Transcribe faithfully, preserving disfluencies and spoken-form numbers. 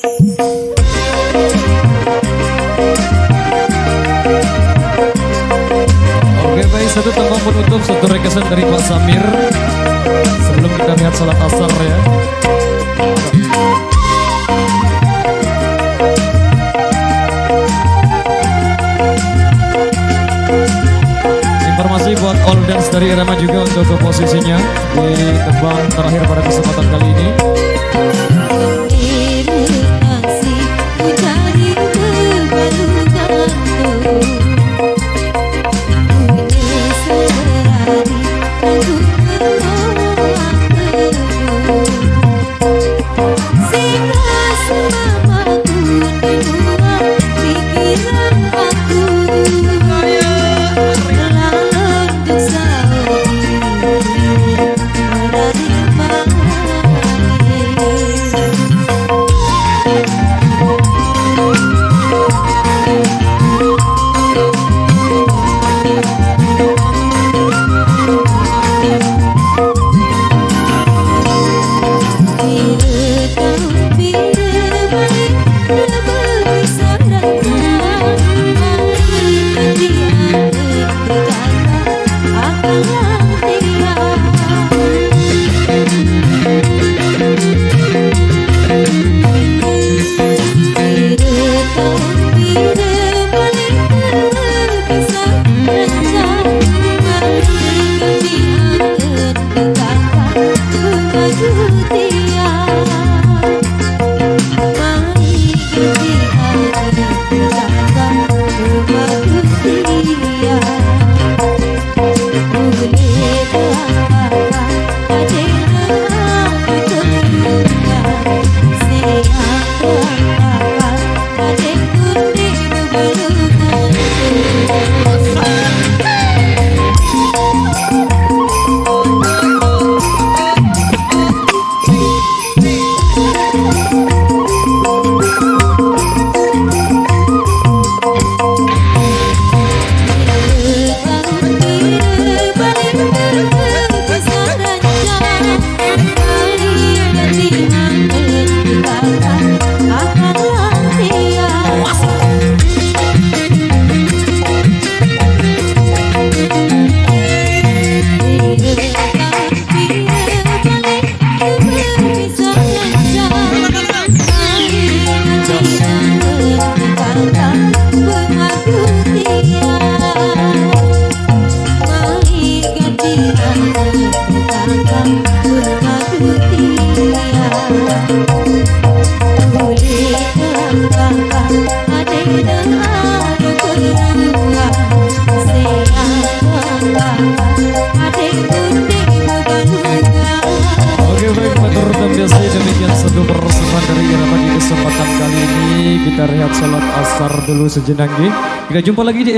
Oke, baik, satu tembang penutup, satu requestan dari Pak Samir. Sebelum kita lihat sholat asar, ya. Informasi buat All Dance dari Irama juga untuk ke posisinya di tembang terakhir pada kesempatan kali ini. Oke, baik, matur también, demikian satu persembahan dari Irama di kesempatan kali ini. Kita rehat sholat asar dulu sejenak, nggih. Kita jumpa lagi di